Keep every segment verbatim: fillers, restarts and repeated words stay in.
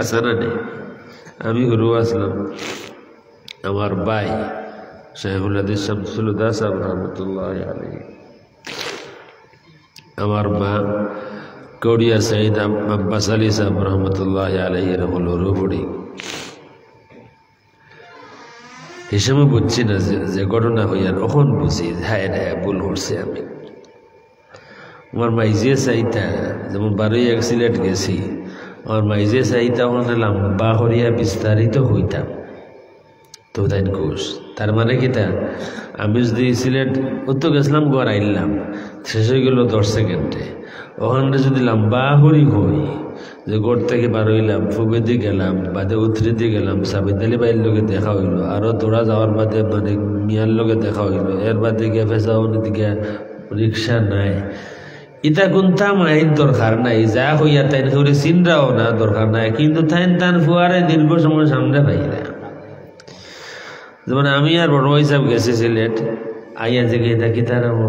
আছে না নি? আমি হুরু আছলাম, আমার ভাই শাইখুল হাদিস শামসুল হুদা সাহেব রহমতুল্লাহ আলাইহি, আমার মা কৌড়িয়া সাইদ আম-, আব্বাস আলী সাহেব রহমতুল্লাহ আলাইহি এর হলো রুবড়ি। হি সময় বুঝছি না যে, যে ঘটনা হইয়ার, অখন বুঝি, হায় রে, ভুল করছি আমি। আমার মাইজে চাইতা, যেমন বারোই এক সিলেট গেছি, আমার মাইজে চাইতা অখানে লম্বা করিয়া বিস্তারিত হইতাম। তো তাইন খুশ। তার মানে কিতা, আমি যদি সিলেট উত্তর গেছিলাম, ঘর আইলাম, শেষ হয়ে গেল দশ সেকেন্ডে, অখানে যদি লম্বা করি হই, যে ঘর থেকে বার হইলাম, ফুবেদি গেলাম, বাদে উত্তরেদি গেলাম, সাবিত আলী ভাইর লগে দেখা হইল, আরো দৌড়া যাওয়ার বাদে মানে মিয়ার লগে দেখা হইল, এর বাদে গিয়া ফেসাউনি দিকে রিক্সা নাই। ইতা কুন্তা মাইর দরকার নাই, যা হইয়া তাইন কেউরে চিনরাও না, দরকার নাই, কিন্তু তাইন তান ফুয়ারে দীর্ঘ সময় সামনে পাইরা। যেমন আমি আর বড় ভাই সাহেব গেছি সিলেট, আইয়া যে গিয়ে দেখি তারা ও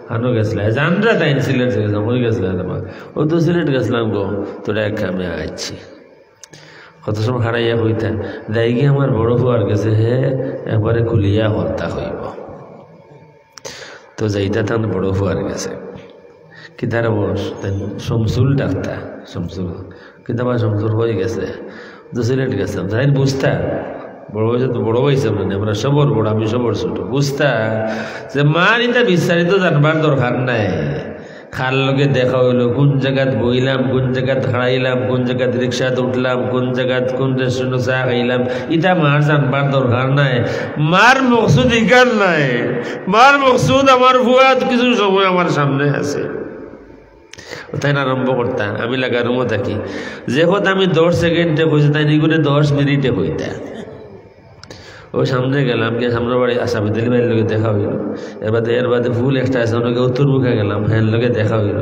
হানো গেছিলা, জানরা তাইন সিলেট গেছিলাম, ওই গেছিলা তোমার, ও তো সিলেট গেছিলাম গো, তোরা এক কামে আইছি। কত সময় হারাইয়া কইতা, যাই গিয়ে আমার বড় ফুয়ার গেছে, হে একবারে খুলিয়া হলতা হইব। তো যাইতা তান বড় ফুয়ার গেছে। কিতার বস? তাইন শমসুল ডাকতা, শমসুল। কিতা বা শমসুল হয়ে গেছে। তো সিলেট গেছিলাম। তাইন বুঝতা, বড় হয়েছে তো বড় হয়েছে মানে, আমরা সবর বড়, আমি সবর ছোট। বুঝতা যে মার ইতা বিস্তারিত জানবার দরকার নাই। কার লগে দেখা হইলো, কোন জাগাত বইলাম, কোন জাগাত হারাইলাম, কোন জাগাত রিক্সাত উঠলাম, কোন জাগাত কোন রেস্টুরেন্টে চা খাইলাম, ইতা মার জানবার দরকার নাই। মার মকসুদ ইখান নাই। মার মকসুদ আমার ফুয়াত কিছু সময় আমার সামনে আছে। তাইন আরম্ভ করতা, আমি লাগা রুমো থাকি। যে কথা আমি দশ সেকেন্ডে কইছি, তাইন ইগুনে দশ মিনিটে কইতা। ও সামনে গেলাম, গিয়া সামনের বাড়ি সাবিত আলী ভাইর লগে দেখা হইল। এর বাদে, এর বাদে ফুল একটা আছে, ওনাকে উত্তর মুখে গেলাম, হ্যাঁ লগে দেখা হইল।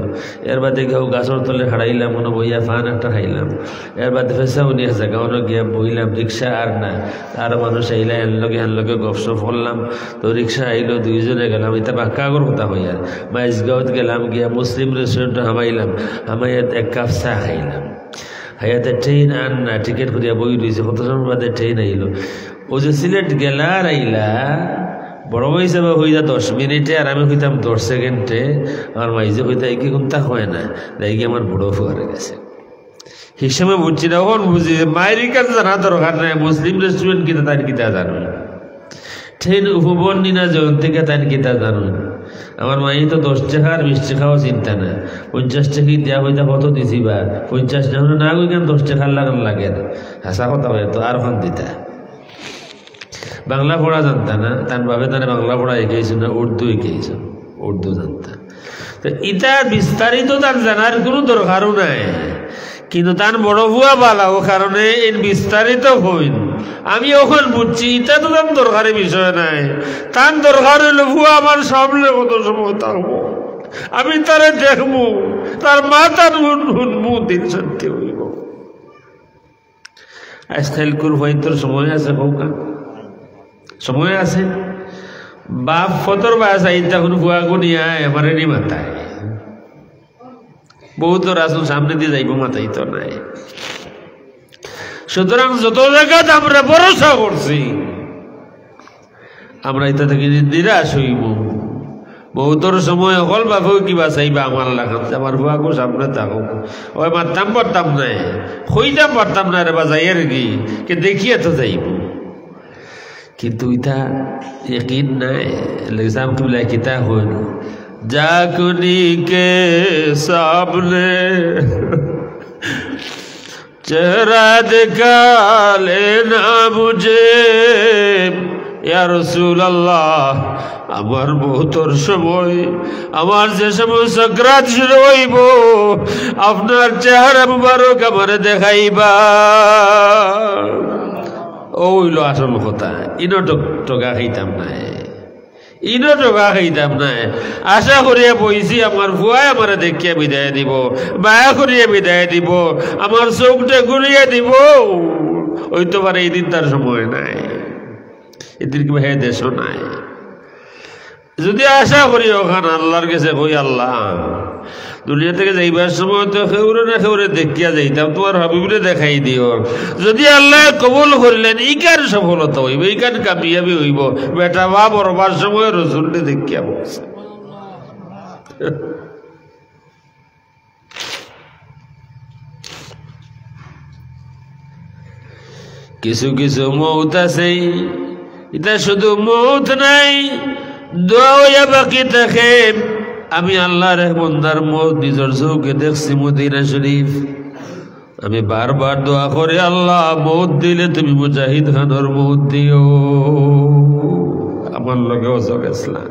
এর বাদে গিয়া ও গাছর তলে হারাইলাম, কোনো বইয়া ফান একটা খাইলাম। এর বাদে ফেসাউনি এক জাগা, ওনো গিয়া বইলাম, রিক্সা আর না, আরো মানুষ আইলা, এর লগে, এর লগে গপসপ করলাম। তো রিক্সা আইলো, দুইজনে গেলাম, ইতা বাক্কা আগর কথা হইয়া। মাইজগাঁওত গেলাম, গিয়া মুসলিম রেস্টুরেন্টে হামাইলাম, হামাইয়া এক কাপ চা খাইলাম। হায়াতে ট্রেন আর না, টিকিট করিয়া বই রইছে, কত সময় বাদে ট্রেন আইলো। ও যে সিলেট গেলা আর আইলা, বড় ভাই সাহেব কইতা দশ মিনিটে, আর আমি কইতাম দশ সেকেন্ডে, আমার মাইজে কইতা, "এই কি কুন্তা কয় না, দেখি আমার বড় ফুয়ারে গেছে।" হিসাবে বুঝছি না, অখন বুঝি যে মাইর ইখান জানা দরকার নাই, মুসলিম রেস্টুরেন্ট কিতা তাইন কিতা জানো। ট্রেন উপবন নিনা জয়ন্তিকা তাইন কিতা জানো। আমার মাই তো দশ টেকা আর বিশ টেকাও চিন্তা না, পঞ্চাশ টেকা দিয়া কইতা কত দিছি বা, পঞ্চাশ টেকা না, ওইখান দশ টেকার লাগান লাগে না। হাছা কথা কয় তো আর খান দিতা। বাংলা পড়া জানতা না, তান বাবে তানে বাংলা পড়া শিখাইছইন না, উর্দু শিখাইছইন, উর্দু জানতা। তো ইতা বিস্তারিত তান জানার কোনো দরকারও নাই, কিন্তু তান বড় ফুয়া বালা, ও কারণে এই বিস্তারিত হইন। আমি অখন বুঝছি, ইতা তো তান দরকারি বিষয় নাই। তান দরকার হইল ফুয়া আমার সামনে কত সময় থাকবো, আমি তারে দেখমু, তার মাতার হুন হুনমু, দিল শান্তি হইব। আজকাল কুরবানির সময় আছে, কউক্কা? সময় আছে? বাপ ফতর বাস আইন, তখন ফুয়া গুনি আয়, আমারে নি মাতায়। বহুত রাসুল সামনে দিয়ে যাইব, মাতাই তো নাই। সুতরাং যত জাগাত আমরা ভরসা করছি, আমরা ইতা থাকি নি-, নিরাশ হইব। বহুতর সময় হকল বাপেও কিবা চাইবা আমার লাখান, যে আমার ফুয়াগু সামনে থাকুক। ওই মারতাম পারতাম নাই, কইতাম পারতাম না রে বা, যাইয়ার কি, কে দেখিয়া তো যাইব। কিন্তু ইতা ইয়াকিন নাই। লেগেছে আমি কিবলা কিতা হইল, যা কুনি কে সামনে চেহারা দেখা লেনা মুঝে, ইয়া রাসূলুল্লাহ, আমার মউতর সময়, আমার যে সময় সাকরাত শুরু হইব, আপনার চেহারা মুবারক আমারে দেখাইবা। ও হইল আসল কথা, ইনো টগ-, টগা খাইতাম না। ইনো টগা খাইতাম নায়। আশা করিয়া বইছি আমার ফুয়ায় আমারে দেখিয়া বিদায় দিব, মায়া করিয়া বিদায় দিব, আমার চউখটা ঘুরিয়া দিব। হইতো পারে ইদিন তার সময় নাই, ইদিন কিবা হে দেশও নাই। যদি আশা করি অখান আল্লার গেছে কই, "আল্লা, দুনিয়া থাকি যাইবার সময় তো কেউরে না কেউরে দেখিয়া যাইতাম, তুমার হাবিবরে দেখাই দিও।" যদি আল্লায় কবুল করিলাইন, ইখান সফলতা অইবো, ইখান কামিয়াবি অইবো। বেটা বাপ মরবার সময় রসুলরে দেখিয়া মরছে। কিছু কিছু মউত আছে, ইতা শুধু মউত নায়, দোয়া অইয়া বাকি থাকে। আমি আল্লার এক বন্দার মউত নিজর চউখে দেখছি মদিনা শরিফ। আমি বারবার দোয়া করি, "আল্লা, মউত দিলে তুমি মুজাহিদ খানর মউত দিও।" আমার লগে অজর ইসলাম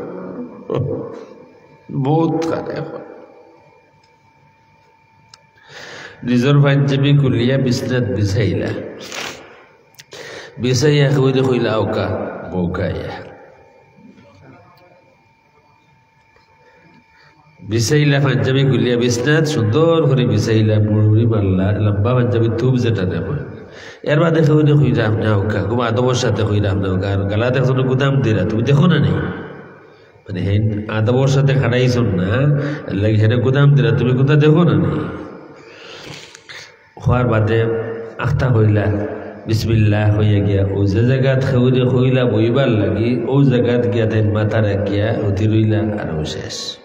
মউত খান অখন। নিজর পাঞ্জাবি খুলিয়া বিছনাত বিছাইলা। বিছাইয়া কেউরে কইলা, "আউক্কা, মউক্কা আইয়া।" বিছাইলা পাঞ্জাবি খুলিয়া বিছনাত সুন্দর করি বিছাইলা, মুড়ি মারলা, লম্বা পাঞ্জাবি তুপ যেটা দেখো। এর বাদে কেউরে কইরা, "আপনে আউক্কা", খুব আদবর সাথে কইরা, "আপনে আউক্কা।" আর গালাত একজনরে গুদাম দিরা, তুমি দেখো না নি? মানে, হেন আদবর সাথে খাড়াইছন না, এর লাগি হেনে গুদাম দিরা, তুমি কুন্তা দেখো না নি? কওয়ার বাদে আখতা কইলা, বিসমিল্লাহ কইয়া গিয়া, অউ যে জাগাত কেউরে কইলা বইবার লাগি, অউ জাগাত গিয়া তাইন মাথা রাখিয়া হুতি রইলা, আর অউ শেষ।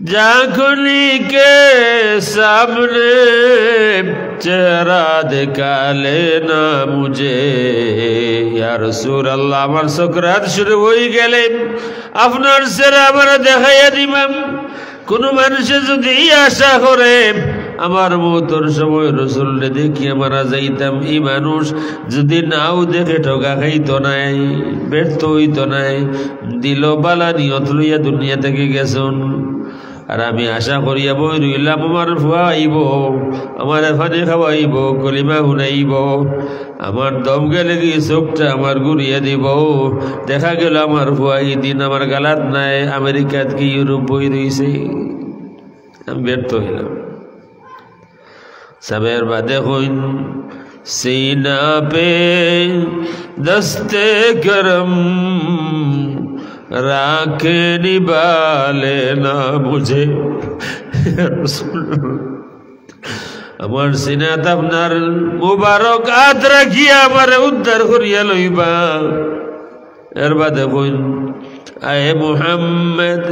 যা খুলি কে সামনে চেহারা দেখা লেনা মুঝে। ইয়া রাসূলুল্লাহ, আমার সকরাত শুরু অই গেলে আপনার চেহারা আমারে দেখাইয়া দিবা। কুনু মানষে যুদি ই আশা করে, আমার মউতর সময় রসুলরে দেখিয়া মারা যাইতাম, ই মানুষ যুদি নাও দেখে, ঠগা খাইতো নায়, ব্যর্থ অইতো নায়। দিলো বালা নিয়ত লইয়া দুনিয়া থাকি গেছন। আর আমি আশা করিয়া বই রইলাম, আমার ফুয়া আইবো, আমারে পানি খাওয়াইবো, কলিমা হুনাইবো, আমার দম গেলেগি চউখটা আমার ঘুরিয়া দিবো। দেখা গেলো আমার ফুয়া ই দিন আমার গালাত নাই, আমেরিকাত কি ইউরোপ বই রইছে। আমি ব্যর্থ অইলাম। সবের বাদে কইন, সিনা পে দস্তে করম রাখে নিভা লেনা মুঝে। আমার সিনাত আপনার মুবারক আত রাখিয়া আমারে উদ্ধার করিয়া লইবা। এর বাদে কইন, আয়ে মুহাম্মদ,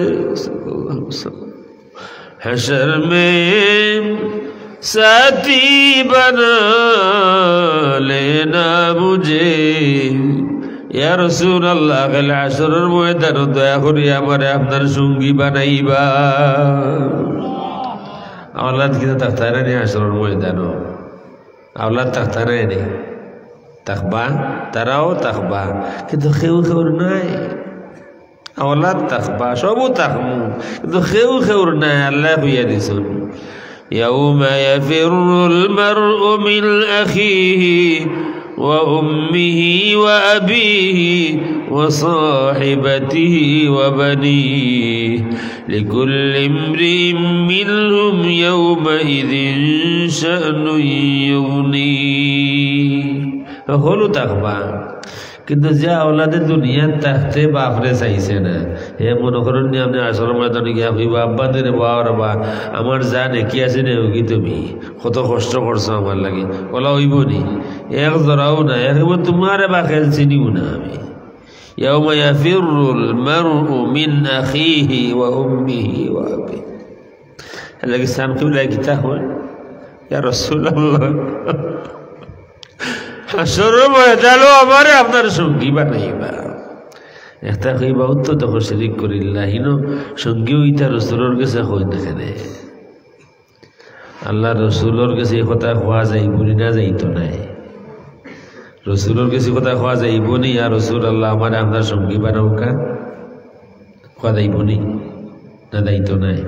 হাশর মে সাথী বানা লেনা মুঝে। ইয়া রাসূলুল্লাহ, কাইল হাশরর ময়দানো দয়া করি আমারে আপনার সঙ্গী বানাইবা। আওলাদ কিতা থাকতা নায় নি হাশরর ময়দানো? আওলাদ থাকতা নায় নি? থাকবা, তারাও থাকবা, কিন্তু কেউ কেউর নাই। আওলাদ থাকবা, সবও থাকমু, কিন্তু কেউ কেউর নাই, আল্লায় কইয়া দিছন। يوم يفر المرء من أخيه وأمه وأبيه وصاحبته وبنيه لكل امرئ منهم يومئذ شأن يغنيه। হকলউ থাকবা, কিন্তু যে আওলাদে দুনিয়াত থাকতে বাপরে চাইছে না, হে মনো করইন নি আপনে হাশরর ময়দানো গিয়া কইবা, "আব্বা রে, বাবা রে বা, আমার জান একই আছে নে, ওগি তুমি কত কষ্ট করছো আমার লাগি।" অলা অইবো নি? এক জরাও না, একেবারে তুমারে বা খেল চিনিও না আমি। يوم يفر المرء من أخيه وأمه وأبيه। এর লাগি সাম কিবলায় কিতা কইন, ইয়া রাসূলুল্লাহ, হাশরর ময়দানো আমারে আপনার সঙ্গী বানাইবা। একটা কইবা, উত্তর দেখো, শিরিক করিল্লা, হিনো সঙ্গী অইতা রসুলর গেছে কইন না কেনে? আল্লার রসুলর গেছে ই কথা কওয়া যাইবো নি না যাইতো নায়? রসুলর গেছে ই কথা কওয়া যাইবো নি, ইয়া রাসূলুল্লাহ, আমারে আপনার সঙ্গী বানাউক্কা? কওয়া যাইবো নি না যাইতো নায়?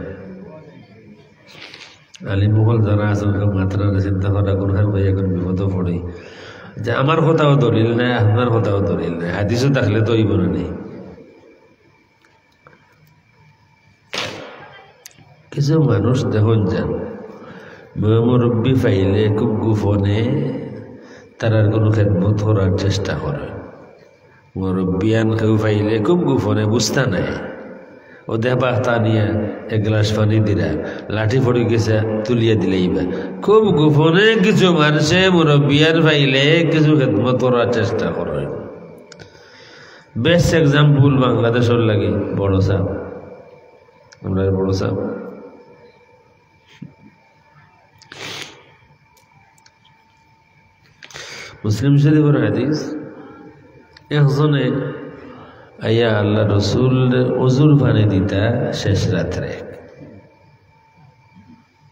আলিম অকল যারা আছইন, কেউ মাতরা না, চিন্তা করা, কোনখান কইয়া কোন বিপদো পড়ি। যে আমার কথাও দলিল নাই, আপনার কথাও দলিল নাই, হাদিসও থাকলে তো অইবো না নি। কিছু মানুষ দেখইন যান, ময়-মুরব্বি পাইলে খুব গোপনে তারার কোনো খেদমত করার চেষ্টা করে। মুরব্বিয়ান কেউ পাইলে খুব গোপনে, বুঝতা নায়, ও দেখবা তা নিয়া এক গ্লাস পানি দিরা, লাঠি পড়ি গেছে, তুলিয়া দিলাইবা। খুব গোপনে কিছু মানষে মুরব্বিয়ান পাইলে কিছু খেদমত করার চেষ্টা করে। Best example বাংলাদেশর লাগি বড় সাব, আমরার বড় সাব। মুসলিম শরীফর হাদিস, একজনে আইয়া আল্লার রসুলরে অজুর পানি দিতা শেষ রাত্রে।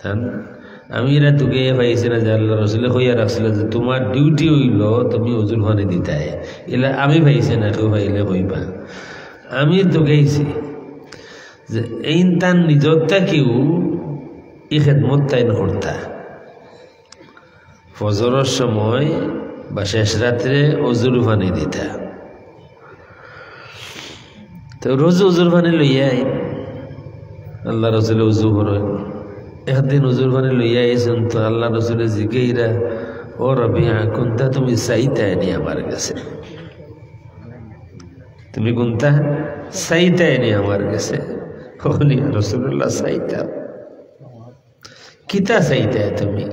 তান আমি এরা তুকাইয়া পাইছি না যে আল্লার রসুলে কইয়া রাখছিলা যে তুমার duty অইলো তুমি অজুর পানি দিতায়। ইলা আমি পাইছি না, কেউ পাইলে কইবা। আমি তুকাইছি যে এইন তান নিজর থাকিউ ই খেদমত তাইন করতা। ফজরর সময় বা শেষ রাত্রে অজুর পানি দিতা। তো রোজ অজুর পানি লইয়া আইন, আল্লার রসুলে অজু করইন। একদিন অজুর পানি লইয়া আইছইন, তো আল্লার রসুলে জিকাইরা, "ও রবিয়া, কুনতা তুমি চাইতায় নি আমার গেছে? তুমি কুনতা চাইতায় নি আমার গেছে?" কইন, "ইয়া রাসুলুল্লাহ, চাইতাম।" "কিতা চাইতায় তুমি?"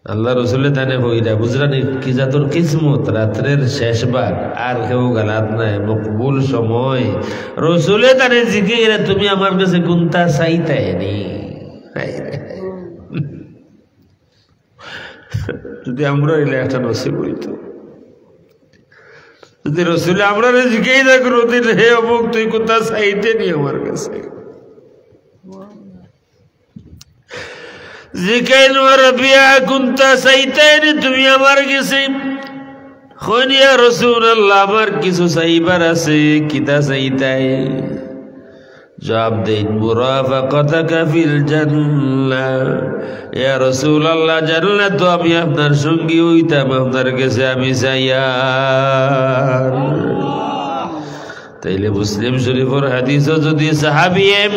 আল্লার রসুলে তানে কইরা, বুঝরা নি কি জাতর কিসমত, রাত্রের শেষ ভাগ, আর কেউ গালাত নাই, মকবুল সময়। রসুলে তানে জিকাইরা, "তুমি আমার গেছে কুনতা চাইতায় নি?" হায় রে। যদি আমরার ইলা একটা নসিব অইতো, যদি রসুলে আমরারে জিকাইরা কুনুদিন, "হে অমুক, তুই কুনতা চাইতে নি আমার গেছে?" জিকাইন, "ও রবিয়া, কুনতা চাইতায় নি তুমি আমার গেছে?" কইন, "ইয়া রাসুলুল্লাহ, আমার কিছু চাইবার আছে।" "কিতা চাইতায়?" জবাব দেইন, "মুরাফাকাতাকা ফিল জান্নাহ।" "ইয়া রাসুলুল্লাহ, জান্নাতো আমি আপনার সঙ্গী অইতাম, আপনার গেছে আমি চাই আর।" তাইলে মুসলিম শরীফর হাদিসো যদি সাহাবিয়ে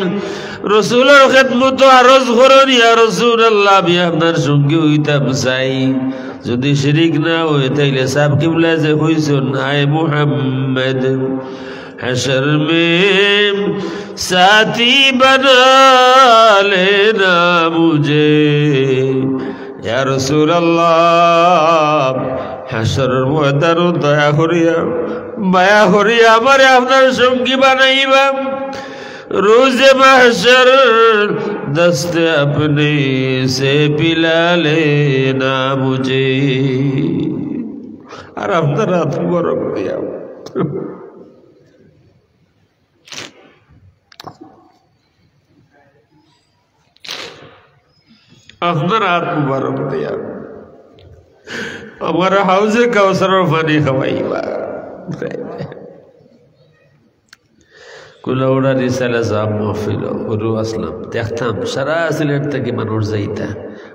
রসুলর খেদমতো আরজ করইন, "ইয়া রাসুলুল্লাহ, আমি আপনার সঙ্গী অইতাম চাই।" যদি শিরিক না অয়, তাইলে সাব কিবলায় যে কইছইন, "আয় মুহাম্মদ, হাশর মে সাথী বানা লেনা মুঝে।" ইয়া রাসুলুল্লাহ, হাশরর ময়দানো দয়া করিয়া, মায়া করিয়া আমারে আপনার সঙ্গী বানাইবা। রোজে মাহশর দস্তে আপনে সে পিলা লেনা মুঝে। আর আপনার আত মুবারক দিয়া, আপনার আত মুবারক দিয়া আমারে হাউজে কাউসারর পানি খাওয়াইবা। কুলাউড়া রিসালা সাব মাহফিলো হুরু আছলাম, দেখতাম সারা সিলেট থাকি মানুষ যাইতা,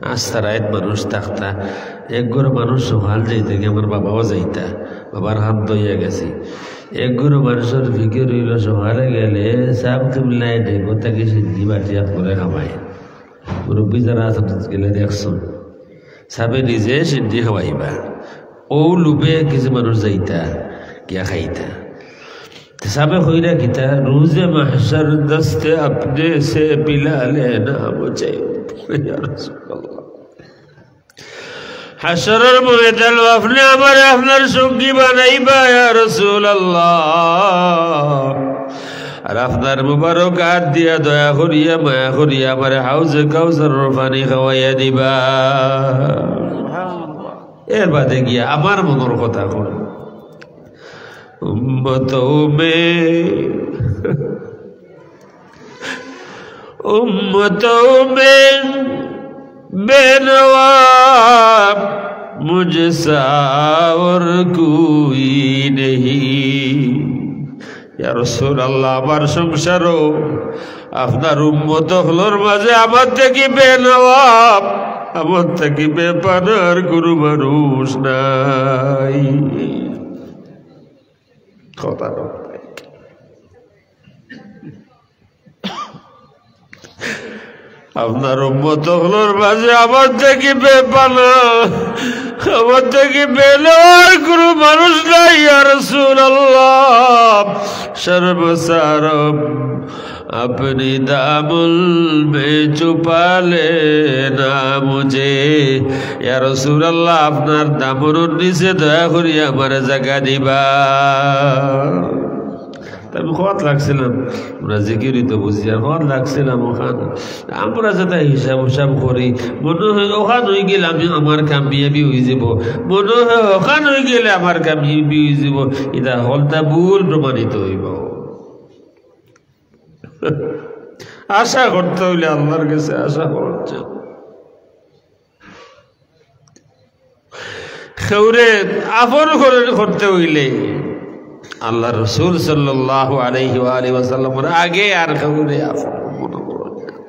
আস্তা রাইত মানুষ থাকতা। এক ঘরো মানুষ সকাল যাইতা, আমার বাবাও যাইতা, বাবার হাত ধইয়া গেছি। এক ঘরো মানুষর ফিকির অইলো সকালে গেলে সাব কিবলায় ডেগো থাকি সিন্নি বাটিয়া করে খাওয়ায়। মুরব্বি যারা আছইন গেলে দেখছইন, সাবে নিজে সিন্নি খাওয়াইবা। অউ লোভে কিছু মানুষ যাইতা, গিয়া খাইতা। তে সাবে কইরা কিতা, "রোজে মাহশর দস্তে আপনে সে পিলা লেনা মুঝে।" ইয়া রাসুলুল্লাহ। হাশরর ময়দানো আপনে আমারে আপনার সঙ্গী বানাইবা, ইয়া রাসুলুল্লাহ। আর আপনার মুবারক আত দিয়া দয়া করিয়া, মায়া করিয়া আমারে হাউজে কাউসারর পানি খাওয়াইয়া দিবা। এর বাদে গিয়া আমার মনর কথা কইন। উম্মতোঁ মে امتوں میں بے نوا مجھ سا اور کوئی نہیں۔ ইয়া রাসুলুল্লাহ, আমার সংসারো আপনার উম্মত অকলর মাঝে আমার থাকি বেনওয়াব, আমার থাকি বেপানার কুনু মানুষ নাই। কথা নাই। আপনার উম্মত অকলর মাঝে আমার থাকি বেপানা, আমার থাকি বেলেওয়ার কুনু মানুষ নাই, ইয়া রাসূলুল্লাহ। শরমসারম আপনি দামুল মে ছুপা লেনা মুঝে। ইয়া রাসূলুল্লাহ, আপনার দামনর নিচে দয়া করি আমারে জাগা দিবা। তে আমি কওয়াত লাগছিলাম, আমরা জিকিরই তো বুঝি, আর কওয়াত লাগছিলাম অখান। আমরা যেটা হিসাব হুসাব করি, মনো অয় অখান অইগেলে আমি, আমার কামিয়াবি অইযিবো, মনো অয় অখান অইগেলে আমার কামিয়াবি অইযিবো, ইতা হকলতা ভুল প্রমাণিত অইবো। আশা করতে অইলে আল্লার গেছে আশা করা যায়। কেউরে আপন করে করতে অইলে আল্লার রাসূল সাল্লাল্লাহু আলাইহি ওয়া আলিহি ওয়াসাল্লামর আগে আর কেউরে আপন মনো করইন না।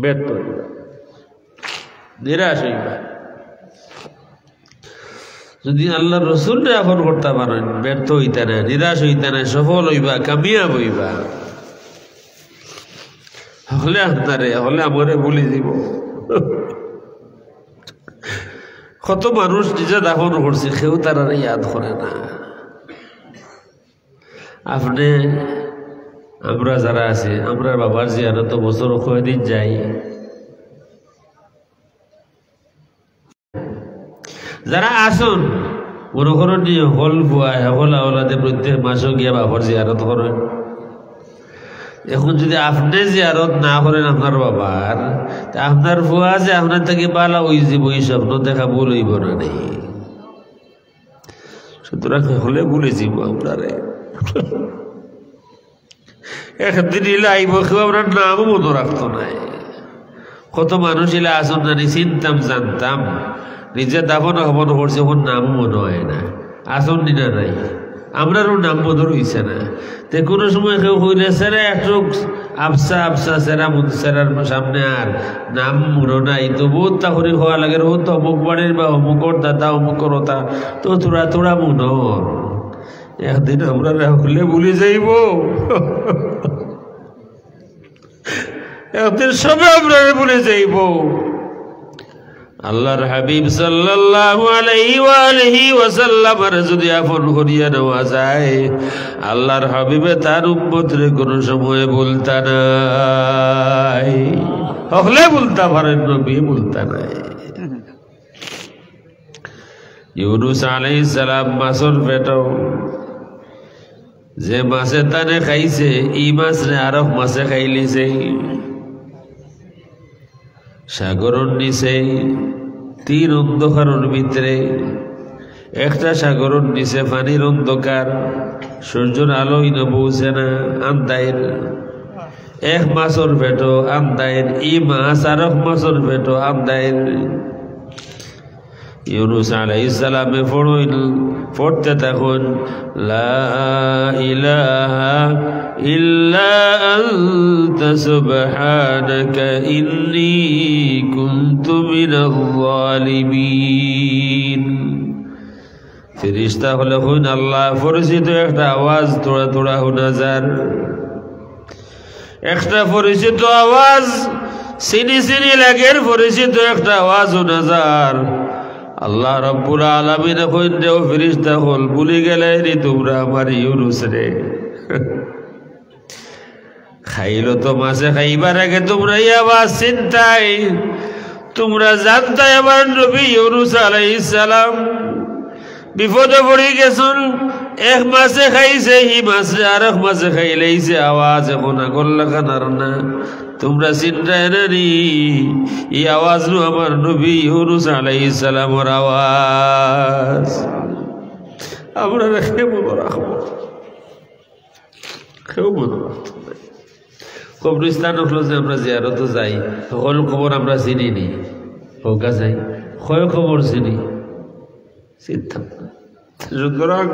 ব্যর্থ অইবা, নিরাশ অইবা। যদি আল্লার রাসূলরে আপন করতা পারইন, ব্যর্থ অইতা নায়, নিরাশ অইতা নায়, সফল অইবা, কামিয়াব অইবা। হকলে আপনারে, হকলে আমারে ভুলি যিবো। কত মানুষ নিজে দাফন করছি, কেউ তারারে ইয়াদ করে না। আপনে, আমরা যারা আছি, আমরার বাবার জিয়ারতো বছরো কয়দিন যাই? যারা আছইন, মনো করইন নি হকল ফুয়ায়, হকল আওলাদে প্রত্যেক মাসো গিয়া বাবার জিয়ারত করইন। এখন যদি আপনে জিয়ারত না করইন আপনার বাবার, তে আপনার ফুয়া যে আপনার থাকি বালা অইযিবো, ই স্বপ্ন দেখা ভুল অইবো না নি? সুতরাং হকলে ভুলি যিবো আমরারে। একদিন ইলা আইবো, কেউ আমরার নামও মনো রাখতো নায়। কত মানুষ ইলা আছইন জানি, চিনতাম, জানতাম, নিজে দাফন কাফন করছি, অখন নামও মনো অয় না। আছইন নি না নাই? আমরারও নাম মনো রইছে না। তে কুনু সময় কেউ কইলে, "সেরা একটু আবছা আবছা সেরা মুন-, সেরার সামনে আর নাম মনো নাই।" তো বউত তা করি কওয়া লাগে, "ও তো অমুক বাড়ির বা অমুকর দাদা, অমুকর ওতা, তো থুড়া থুড়া মনো।" একদিন আমরারে হকলে ভুলি যাইবো। একদিন সবে আমরারে ভুলি যাইবো। আল্লার হাবিব সাল্লাল্লাহু আলাইহি ওয়া আলিহি ওয়াসাল্লামরে যদি আপন করিয়া নেওয়া যায়, আল্লার হাবিবে তার উম্মতরে কুনু সময় ভুলতা নায়। হকলে ভুলতা পারইন, নবী ভুলতা নায়। ইউনুস আলাইহিস সালাম মাছর পেটো, যে মাছে তানে খাইছে, ই মাছরে আরক মাছে খাইলিছে। সাগরর নিচে তিন অন্ধকারর ভিতরে, একটা সাগরর নিচে পানির অন্ধকার, সূর্যর আলো ইনো পৌঁছে না, আন্দাইর। এক মাছর পেটো আন্দাইর, ই মাছ আরক মাছর পেটো আন্দাইর। ইউনুস আলাইহিস সালামে পড়ইন, পড়তে থাকইন, "লা ইলাহা ইল্লা আনতা সুবহানাকা ইন্নী কুনতু মিনাজ জালিমিন।" ফিরিস্তা অকলে কইন, "আল্লাহ।" পরিচিত একটা আওয়াজ থুড়া থুড়া হুনা যার। একটা পরিচিত আওয়াজ, চিনি চিনি লাগের পরিচিত একটা আওয়াজ হুনা যার। আল্লাহ রাব্বুল আলামিনে কইন, "রে ও ফিরিস্তা অকল, ভুলি গেলায় নি তুমরা আমার ইউনুসরে?" খাইলো তো মাছে খাইবার আগে তুমরা ই আওয়াজ চিনতায়, তুমরা জানতায় আমার নবী ইউনুস আলাইহিস সালাম বিপদো পড়ি গেছইন। এক মাছে খাইছে, হি মাছরে আরক মাছে খাইলাইছে, আওয়াজ অখন আগর লাখান আর না। তুমরা চিনতায় না নি, ই আওয়াজ নু আমার নবী ইউনুস আলাইহিস সালামর আওয়াজ। আমরা রেখে মনো রাখবো। কেউ মনো রাখতো নায়। কবরস্থান অকলো যে আমরা জিয়ারতো যাই, হকল কবর আমরা চিনি নি? কউক্কা চাই, কয় কবর চিনি? চিনতাম না। সুতরাং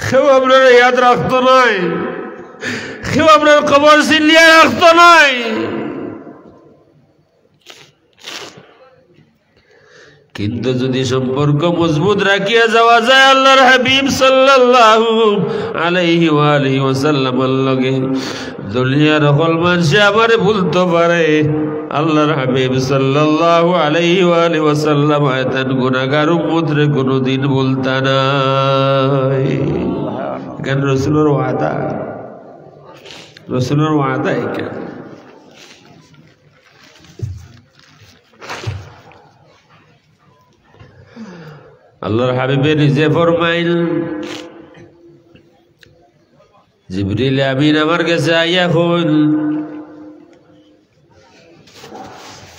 কেউ আমরারে ইয়াদ রাখতো নায়, কেউ আমরার কবর চিনিয়া রাখতো নায়। কিন্তু যদি সম্পর্ক মজবুত রাখিয়া যাওয়া যায় আল্লাহর হাবিব সাল্লাল্লাহু আলাইহি ওয়া আলিহি ওয়াসাল্লামর লগে, দুনিয়ার হকল মানষে আমারে ভুলতো পারে, আল্লাহর হাবিব সাল্লাল্লাহু আলাইহি ওয়া আলিহি ওয়াসাল্লাম এতান গুনাহগার উম্মতরে কুনুদিন ভুলতা নায়। ইখান রসুলর ওয়াদা, রসুলর ওয়াদা ইখান। আল্লাহর হাবিবে নিজে ফরমাইন, জিবরিল আমিন আমার গেছে আইয়া কইল,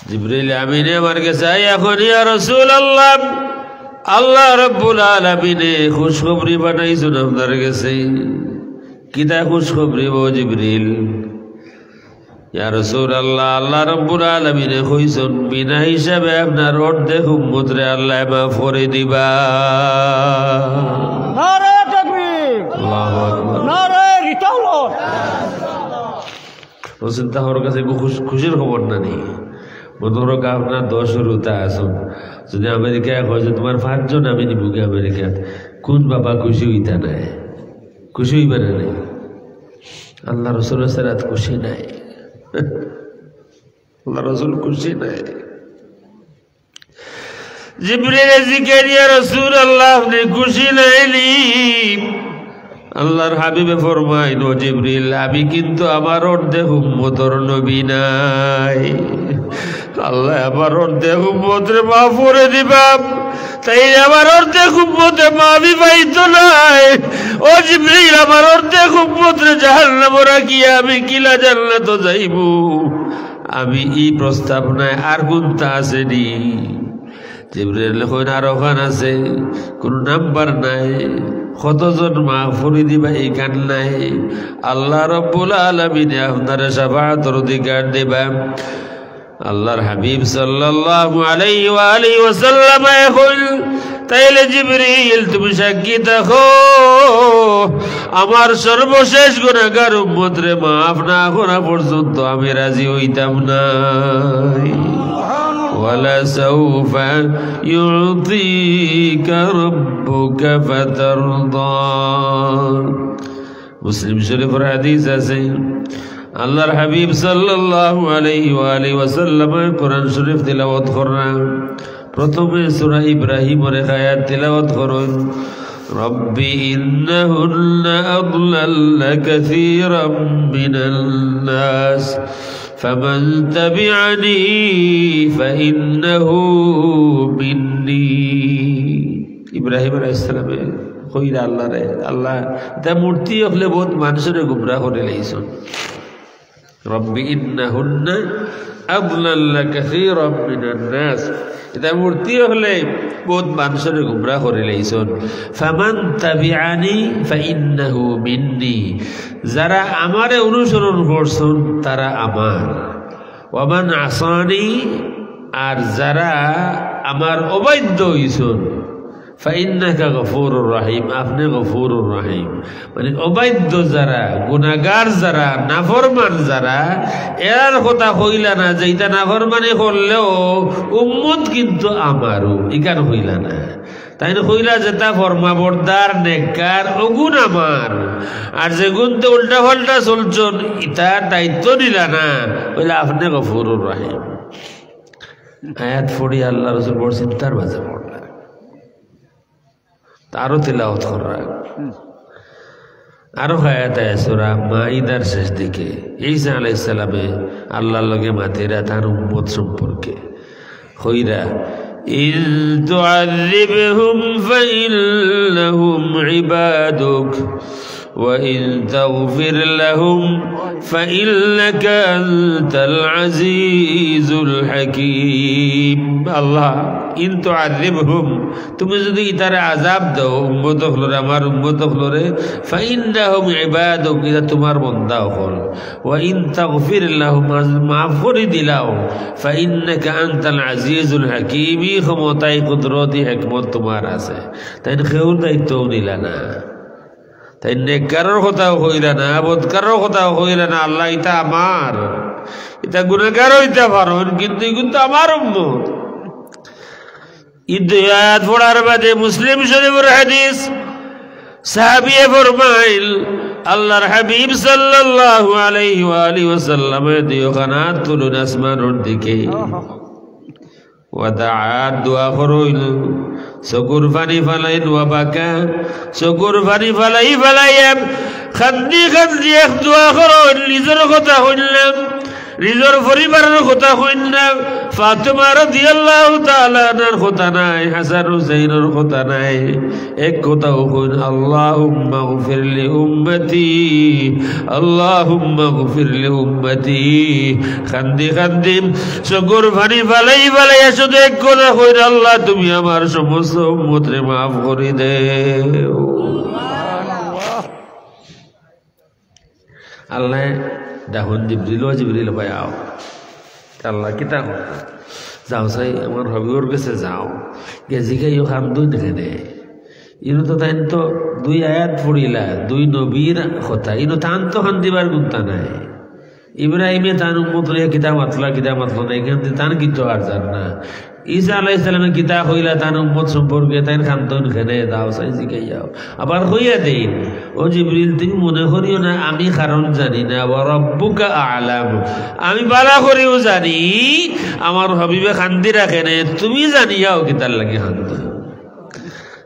জিবরিল আমিনে আমার গেছে আইয়া কইল, "ইয়া রাসূলুল্লাহ, আল্লাহ রাব্বুল আলামিনে খুশখবরি পাঠাইছইন আপনার গেছে।" "কিতা খুশখবরি ও জিবরিল?" "ইয়া রাসূলুল্লাহ, আল্লাহ রাব্বুল আলামিনে কইছইন, বিনা হিসাবে আপনার অর্ধেক উম্মতরে আল্লায় মাফ করি দিবা।" নারায়ে তাকবীর। আল্লাহু আকবার। নারায়ে রিসালাত। অউ চিন্তা করউক্কা, খুশ-, খুশির খবর না নি? মনো করউক্কা আপনার দশ বারোটা আছইন, যদি আমেরিকায় কয় যে, "তুমার পাঁচজন আমি নিমুগি আমেরিকাত", কুন বাবা খুশি অইতা নায়? খুশি অইবা না নি? আল্লাহ রসুলর ছাড়া খুশি নায়। আল্লাহ রসুল খুশি নায়। জিবরিলে জিকাইর, "ইয়া রাসূলুল্লাহ, আপনে খুশি নায় নি?" আল্লাহর হাবিবে ফরমাইন, "ও জিবরিল, আমি কিন্তু আমার অর্ধেক উম্মতর নবী নায়। আল্লায় আমার অর্ধেক উম্মতরে মাফ করি দিবা, তাইলে আমার অর্ধেক উম্মতে মাফি পাইতো নায়। ও জিবরিল, আমার অর্ধেক উম্মতরে জাহান্নামো রাখিয়া আমি কিলা জান্নাতো যাইমু?" আমি ই প্রস্তাব নায়, আর কুনতা আছে নি? জিবরিল কইন, "আরোখান আছে, কুনু নাম্বার নাই, কতজন মাফ করি দিবা ইখান নাই। আল্লাহ রাব্বুল আলামিনে আপনারে শাফাআতর অধিকার দিবা।" আল্লাহর হাবিব সাল্লাল্লাহু আলাইহি ওয়া আলিহি ওয়াসাল্লামে কইল, "তাইলে জিবরিল, তুমি সাক্ষী থাকো, আমার সর্বশেষ গুনাহগার উম্মতরে মাফ না করা পর্যন্ত আমি রাজি অইতাম নায়।" "ওয়ালা সাউফা ইউতিকা রাব্বুকা ফাতারদা।" মুসলিম শরীফর হাদিস আছে, আল্লাহর হাবিব সাল্লাল্লাহু আলাইহি ওয়া আলিহি ওয়াসাল্লামে কোরআন শরীফ তিলাওয়াত কররা। প্রথমে সূরা ইব্রাহিমর এক আয়াত তিলাওয়াত করইন, "রাব্বি ইন্নাহুন্না আদলালনা কাসীরাম মিনান নাস, ফামান তাবিআনি ফাইন্নাহু মিন্নি।" ইব্রাহিম আলাইহিস সালামে কইরা আল্লাহরে, "আল্লাহ, ইতা মূর্তি অকলে বউত মানষরে গুমরা করিলাইছইন।" "রাব্বি ইন্নাহুন্না আদলালনা কাসীরাম মিনান নাস।" ইতা মূর্তি অকলে বউত মানষরে গুমরা করিলাইছইন। "ফামান তাবিআনি ফাইন্নাহু মিন্নি।" যারা আমারে অনুসরণ করছইন, তারা আমার। "ওয়ামান আসানি", আর যারা আমার অবাধ্য অইছইন, "ফাইন্নাকা গফুরুর রাহিম", আপনে গফুরুর রাহিম। মানে অবাধ্য যারা, গুনাহগার যারা, নাফরমান যারা, এরার কথা কইলা না যে ইতা নাফরমানি করলেও উম্মত কিন্তু আমারও, ইখান কইলা না। তাইন কইলা যেতা ফরমাবরদার, নেককার, অগুন আমার। আর যেগুনতে উল্টা-পাল্টা চলছইন, ইতার দায়িত্ব নিলা না, কইলা আপনে গফুরুর রাহিম। আয়াত পড়ি আল্লাহ রসুল বড় চিন্তার মাঝে পড়লা। তা আরো তিলাওয়াত কররা। আরো আয়াত আয় সূরা মাইদার শেষ দিকে, ঈসা আলাইহিস সালামে আল্লাহর লগে মাতিরা তান উম্মত সম্পর্কে। কইরা, "ইন তুআযযিবহুম ফাইন্নাহুম ইবাদুক, ওয়া ইন তাগফির লাহুম ফাইন্নাকা আনতাল আজিজুল হাকীম।" আল্লাহ, "ইন তুআযযিবহুম", তুমি যদি ইতারে আযাব দেও, উম্মত অকলরে, আমার উম্মত অকলরে, "ফাইন্নাহুম ইবাদুক", ইতা তুমার বান্দা অকল। "ওয়া ইন তাগফির লাহুম", আর যদি মাফ করি দিলাও, "ফাইন্নাকা আনতাল আজিজুল হাকীম", ই ক্ষমতায় কুদরতি হিকমত তুমার আছে। তাইন কেউর দায়িত্বও নিলা না। তাইন নেককারর কথাও কইলা না, বদকারর কথাও কইলা না, "আল্লাহ, ইতা আমার, ইতা গুনাহগার অইতা পারইন, কিন্তু ইগুন তো আমার উম্মত।" ই দুই আয়াত পড়ার বাদে মুসলিম শরীফর হাদিস, সাহাবিয়ে ফরমাইল, আল্লাহর হাবিব সাল্লাল্লাহু আলাইহি ওয়া আলিহি ওয়াসাল্লামে দুইওখান আত তুলইন আসমানর দিকে। ওয়া দাআ, দোয়া করইন, চকুর পানি ফালাইন, ওয়া বাকা, চকুর পানি ফালাই ফালাইয়া কান্দি কান্দি এক দোয়া করইন, নিজর কথা কইন না, নিজর পরিবারর কথা কইন না, ফাতেমা রাদিয়াল্লাহু তাআলা আনহার কথা নায়, হাসান হুসাইনর কথা নায়, এক কথাউ কইন, আল্লাহুম্মাগফির লি উম্মতি, আল্লাহুম্মাগফির লি উম্মতি। কান্দি কান্দি চকুর পানি ফালাই ফালাইয়া শুধু এক কথা কইন, আল্লাহ, তুমি আমার সমস্ত উম্মতরে মাফ করি দেও। আল্লায় ডাকইন জিবরিল, "ও জিবরিল ভাই আও।" আল্লায় কিতা কইন? "যাও চাই আমার হাবিবর গেছে যাও, গিয়া জিগাইও কান্দইন কেনে।" ইনো তো তাইন তো দুই আয়াত পড়িলা, দুই নবীর কথা, ইনো তান তো কান্দিবার কুন্তা নাই। ইব্রাহিমে তান উম্মতরে কিতা মাতলা, কিতা মাতলা না, ইখান দি তান কিচ্ছু আর যার না। ঈসা আলাইহিস সালামে কিতা কইলা তান উম্মত সম্পর্কে, তাইন কান্দইন কেনে, যাও চাই জিগাইয়াও। আবার কইয়া দেইন, "ও জিবরিল, তুমি মনে করিও না আমি কারণ জানি না, ওয়া রাব্বুকা আ'লাম। আমি বালা করিউ জানি আমার হাবিবে কান্দিরা কেনে, তুমি জানিয়াও কিতার লাগি কান্দইন।"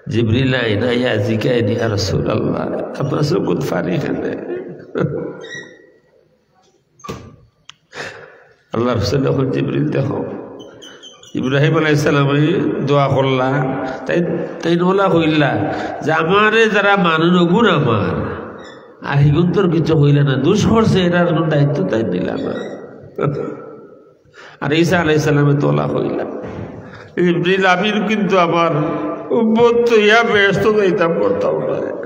জিবরিল আইন, আইয়া জিগাইন, "ইয়া রাসূলুল্লাহ, আপনার চকুত পানি কেনে?" আল্লাহর রাসূলে কইন, "জিবরিল দেখো, ইব্রাহিম আলাইহিস সালামে দোয়া করলা, তাইন, তাইন অলা কইলা যে আমারে যারা মানইন অগুন আমার, আর হিগুন্তর কিচ্ছু কইলা না, দুষ করছে, এটার কুনু দায়িত্ব তাইন নিলা না।" আর ঈসা আলাইহিস সালামে তো অলা কইলা, "জিবরিল, আমি কিন্তু আমার উম্মত থইয়া বেহেস্তো যাইতাম পারতাম না।"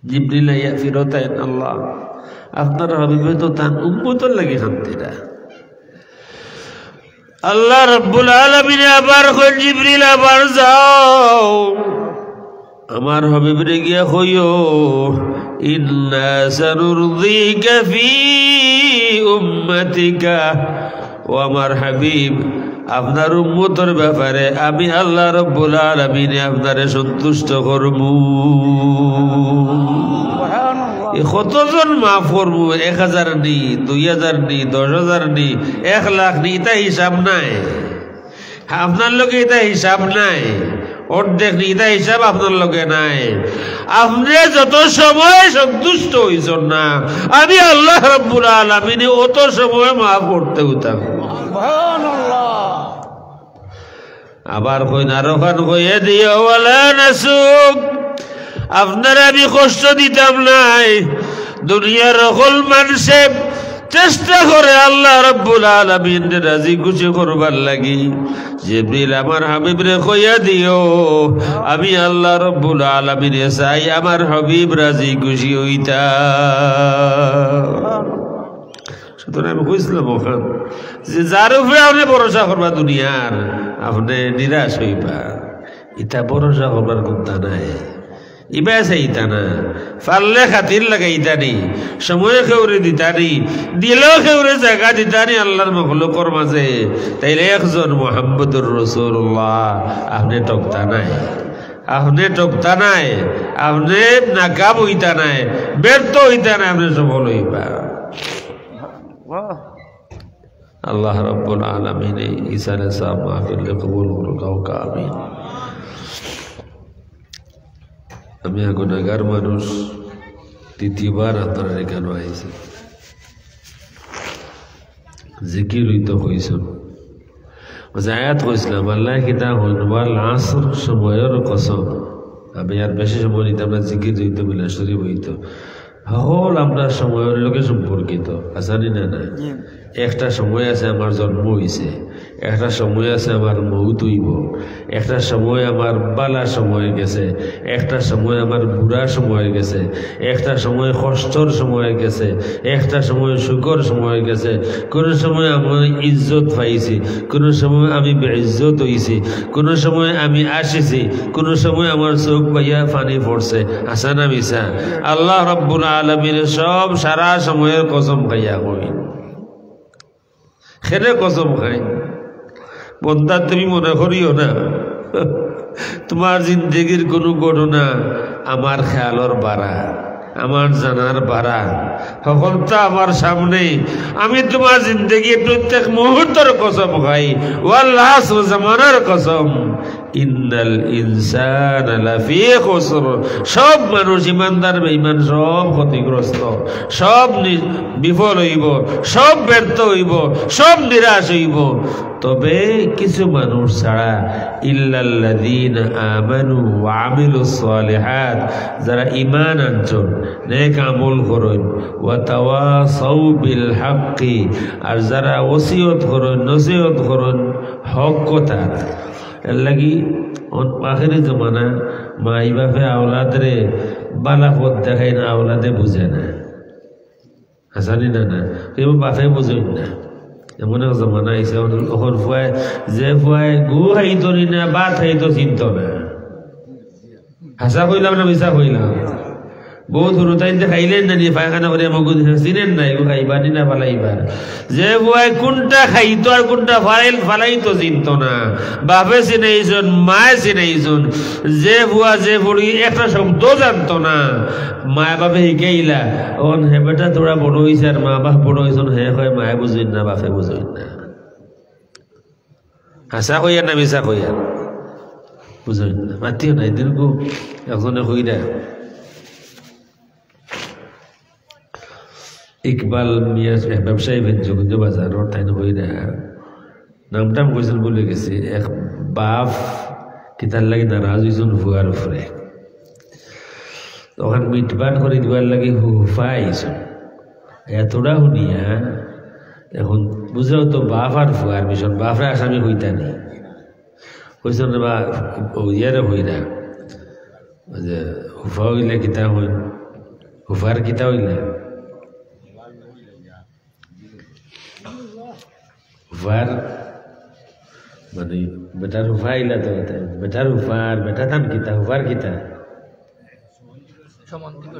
জিবরিল আইয়া ফিরত আইন, "আল্লাহ, আপনার হাবিবে তো তান উম্মতর লাগি কান্দিরা।" আল্লাহ রাব্বুল আলামিনে আবার কইন, "জিবরিল, আবার যাও, আমার হাবিবরে গিয়া কইও, ইন্না সানুরদিকা ফি উম্মাতিকা।" ও আমার হাবিব, আপনার উম্মতর ব্যাপারে আমি আল্লাহ রাব্বুল আলামিনে আপনারে সন্তুষ্ট করমু। এ কতজন মাফ করমু? এক হাজার নি, দুই হাজার নি, দশ হাজার নি, এক লাখ নি, ইতা হিসাব নাই। আপনার লগে ইতা হিসাব নাই। অর্ধেক নি, ইতা হিসাব আপনার লগে নাই। আপনে যত সময় সন্তুষ্ট অইছন না, আমি আল্লাহ রাব্বুল আলামিনে অত সময় মাফ করতে উঠাম। সুবহানাল্লাহ। আবার কইন, আরোখান কইয়া দিও, ওয়ালা নাসুক, আপনারে আমি কষ্ট দিতাম নায়। দুনিয়ার হকল মানষে চেষ্টা করে আল্লাহ রাব্বুল আলামিনরে রাজি খুশি করবার লাগি। জিবরিল, আমার হাবিবরে কইয়া দিও, আমি আল্লাহ রাব্বুল আলামিনে চাই আমার হাবিব রাজি খুশি অইতা। সুতরাং আমি কইছিলাম অখান যে যার উপরে আপনে ভরসা করবা দুনিয়ার, আপনে নিরাশ অইবা। ইতা ভরসা করবার কুন্তা নাই। ইবায় চাইতা না, পারলে খাতির লাগাইতা নি, সময় কেউরে দিতা নি, দিলেও কেউরে জাগা দিতা নি আল্লাহর মখলুকর মাঝে, তাইলে একজন মুহাম্মদুর রাসূলুল্লাহ, আপনে ঠকতা নায়, আপনে ঠকতা নায়, আপনে নাকাম অইতা নায়, ব্যর্থ অইতা নায়, আপনে সফল অইবা। আল্লাহ রাব্বুল আলামিনে ইসালে সওয়াব মাহফিল কবুল করুক, আমিন। আমি এক গুনাহগার মানুষ, দ্বিতীয়বার আপনারার এখানো আইছি। জিকির অইতো কইছইন। ওই যে আয়াত কইছিলাম, আল্লায় কিতা কইন, "ওয়াল আসর", সময়র কসম। আমি আর বেশি সময় নিতাম না, জিকির অইতো, মিলাদ শরীফ অইতো। হকল আমরা সময়র লগে সম্পর্কিত, আছে নি না? না। জি। একটা সময় আছে আমার জন্ম অইছে, একটা সময় আছে আমার মউত অইবো, একটা সময় আমার বালা সময় গেছে, একটা সময় আমার বুরা সময় গেছে, একটা সময় কষ্টর সময় গেছে, একটা সময় সুখর সময় গেছে। কুনু সময় আমি ইজ্জত পাইছি, কুনু সময় আমি বেইজ্জত অইছি, কুনু সময় আমি আসিছি, কুনু সময় আমার চউখ বাইয়া পানি পড়ছে। হাছা না মিছা? আল্লাহ রাব্বুল আলামিনে সব সারা সময়র কসম খাইয়া কইন। কেনে কসম খাইন? বন্দা, তুমি মনে করিও না তুমার জিন্দেগির কুনু ঘটনা আমার খেয়ালর বারা, আমার জানার বারা। হকলতা আমার সামনে। আমি তুমার জিন্দেগির প্রত্যেক মুহূর্তর কসম খাই, ওয়াল আসর, জমানার কসম। ইন্নাল ইনসানা লাফি খুসর। সব মানুষ, ইমানদার বেঈমান, সব ক্ষতিগ্রস্ত, সব নি-, বিফল অইবো, সব ব্যর্থ অইবো, সব নিরাশ অইবো। তবে কিছু মানুষ ছাড়া, ইল্লাল্লাযীনা আমানু ওয়া আমিলুস সালিহাত, যারা ঈমান আনছইন, নেক আমল করইন, ওয়া তাওয়াসাউ বিল হাক্কি, আর যারা ওসিয়ত করইন, নসিহত করইন হক কথার। এরলাগি অন-, আখেরি জমানা, মাই বাফে আওলাদরে বালা পথ দেখাইন, আওলাদে বুঝে না। হাছা নি না? না, কেউ বাফে বুঝইন না। এমন এক জমানা আইছে, অখন, অখন ফুয়ায়, যে ফুয়ায় গু খাইতো নি না, ভাত খাইতো চিনতো না। হাছা কইলাম না মিছা কইলাম? বউত হুরুতাইন্তে খাইলেন না নি, পায়খানা করিয়া মগু দিছে, চিনেন না, এগু খাইবা নি না ফালাইবা। যে ফুয়ায় কুনটা খাইতো আর কুনটা ফালাইল-, ফালাইতো চিনতো না। বাফে চিনাইছইন, মায়ে চিনাইছইন। যে ফুয়া, যে ফুড়ি একটা শব্দ জানতো না, মায় বাফে হিকাইলা। অখন হে বেটা থুড়া বড় অইছে আর মা বাফ বড় অইছইন, হে কয় মায়ে বুঝইন না, বাফে বুঝইন না। হাছা কইয়ার না মিছা কইয়ার? বুঝইন না। মাতিও না, এদিন গু একজনে কইরা। ইকবাল মিয়া, এক ব্যবসায়ী, ফেঞ্চুগঞ্জ বাজারর, তাইন কইরা, নাম টাম কইছইন ভুলি গেছি, এক বাফ কিতার লাগি নারাজ অইছইন ফুয়ার উপরে। অখন মিটমাট করি দিবার লাগি হু-, ফুফা আইছইন। এতটা হুনিয়া, অখন বুঝরায় তো বাফ আর ফুয়ার মিশন, বাফরে আসামি কইতা নি। কইছইন রে বা, ও ইয়ারে কইরা। ওই যে, ফুফা অইলে কিতা অইন? ফুফার কিতা অইলে? ফুফার, মানে, বেটার ফুফা অইলা তো, বেটার ফুফার, বেটা তান কিতা, ফুফার কিতা?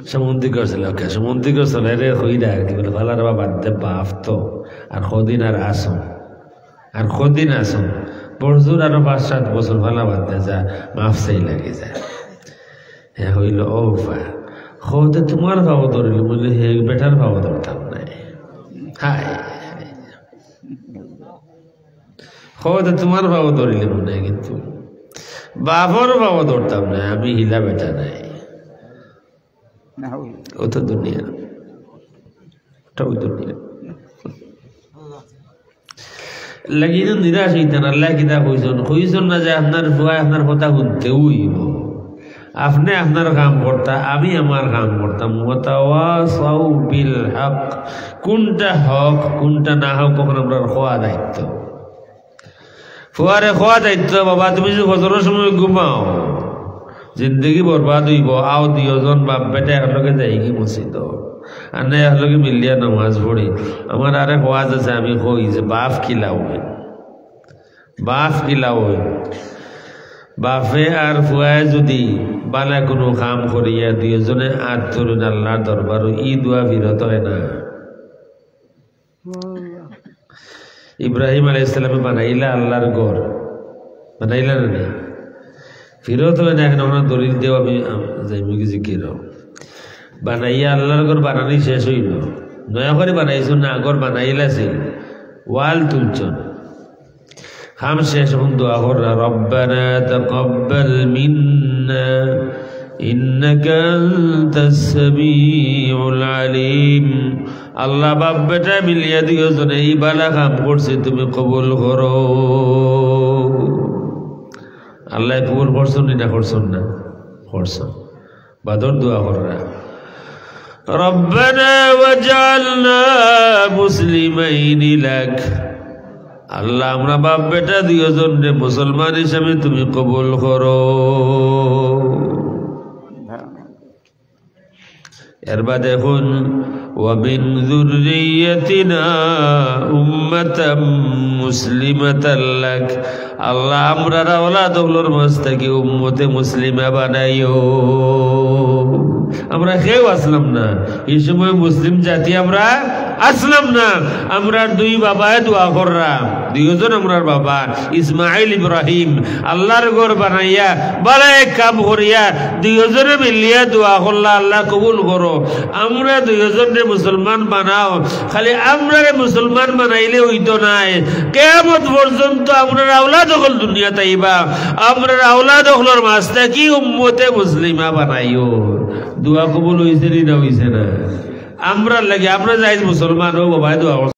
সম্বন্ধী করছিল, ওকে, সম্বন্ধী করছিল, এরে কইরা আর কি বলে, ফালার বাবা দে বাফ তো, আর কদিন আর আসো। আর কদিন আছো? বড়জোর আরো পাঁচ সাত বছর ফালা বাদ দে যা, মাফ চাই লাগি যা। হে কইলো, "ও ফুফা, কওতে তুমার পাও ধরিলিমু নে, হে বেটার পাও ধরতাম নায়।" হায়। কওতে তুমার পাও ধরিলিমু নে, কিন্তু বাফর পাও ধরতাম নায়, আমি হিলা বেটা নায়। না অইল। অউ তো দুনিয়া। অটাউ দুনিয়া। লাগি তো নিরাশ অইতা না, আল্লায় কিতা কইছইন? কইছইন না যে আপনার ফুয়ায় আপনার কথা হুনতেউ অইবো। আপনে আপনার কাম করতা, আমি আমার কাম করতাম। ওয়াতাওয়াসাউ বিল হক। কুনটা হক, কুনটা না হক, অখন আমরার কওয়া দায়িত্ব। ফুয়ারে কওয়া দায়িত্ব, "বাবা, তুমি যে ফজরর সময় ঘুমাও, জিন্দেগি বরবাদ অইবো, আও দুইওজন বাফ বেটা একলগে যাইগি মসজিদো, আর না একলগে মিলিয়া নামাজ পড়ি।" আমার আরেক ওয়াজ আছে, আমি কই যে বাফ কিলা অইন, বাফ কিলা অইন। বাফে আর ফুয়ায় যুদি বালা কুনু কাম করিয়া দুইওজনে আত ধরইন আল্লার দরবারো, ই দোয়া ফিরত অয় না। ইব্রাহিম আলাইহিস সালামে বানাইলা আল্লার ঘর, বানাইলা না নি? ফিরত অয় না, অখন অনো দলিল দেও, আমি, আম, যাইমু কি জিকির। বানাইয়া আল্লার ঘর বানানি শেষ অইলো, নয়া করি বানাইছইন না, ঘর বানাইলা ছিল, ওয়াল তুলছইন। কাম শেষ, অখন দোয়া কররা, "রব্বানা তাকাব্বাল মিন্না ইন্নাকা আনতাস সামিউল আলিম।" আল্লাহ, বাপ বেটা মিলিয়া দুইওজনে ই বালা কাম করছি, তুমি কবুল করো। আল্লায় কবুল করছইন নি না করছইন না? করছইন। বাদর দোয়া কররা, "রব্বানা ওয়াজআলনা মুসলিমাইনি লাক।" আল্লাহ, আমরা বাপ বেটা দুইওজনরে মুসলমান হিসাবে তুমি কবুল করো। এরবাদে কইন, "ওয়া মিন যুররিয়াতিনা উম্মাতাম মুসলিমাতাল লাক।" আল্লাহ, আমরার আওলাদ অকলর মাঝ থাকি উম্মতে মুসলিমা বানাইও। আমরা কেউ আছলাম না, ই সময় মুসলিম জাতি আমরা আসলাম না, আমরার দুই বাবায় দোয়া কররা, দুইজন আমরার বাবা ইসমাইল ইব্রাহিম আল্লাহর ঘর বানাইয়া, বালা এক কাম করিয়া, দুইজনে মিলিয়া দোয়া করলা, "আল্লাহ কবুল করো, আমরা দুইজনরে মুসলমান বানাও।" খালি আমরারে মুসলমান বানাইলে অইতো নায়, কিয়ামত পর্যন্ত আমরার আওলাদ অকল দুনিয়াত আইবা, আমরার আওলাদ অকলর মাঝ থাকি উম্মতে মুসলিমা বানাইও। দোয়া কবুল অইছে নি না অইছে না? আমরার লাগি, আমরা যাইজ মুসলমান, ও বাবায় দোয়া করছে।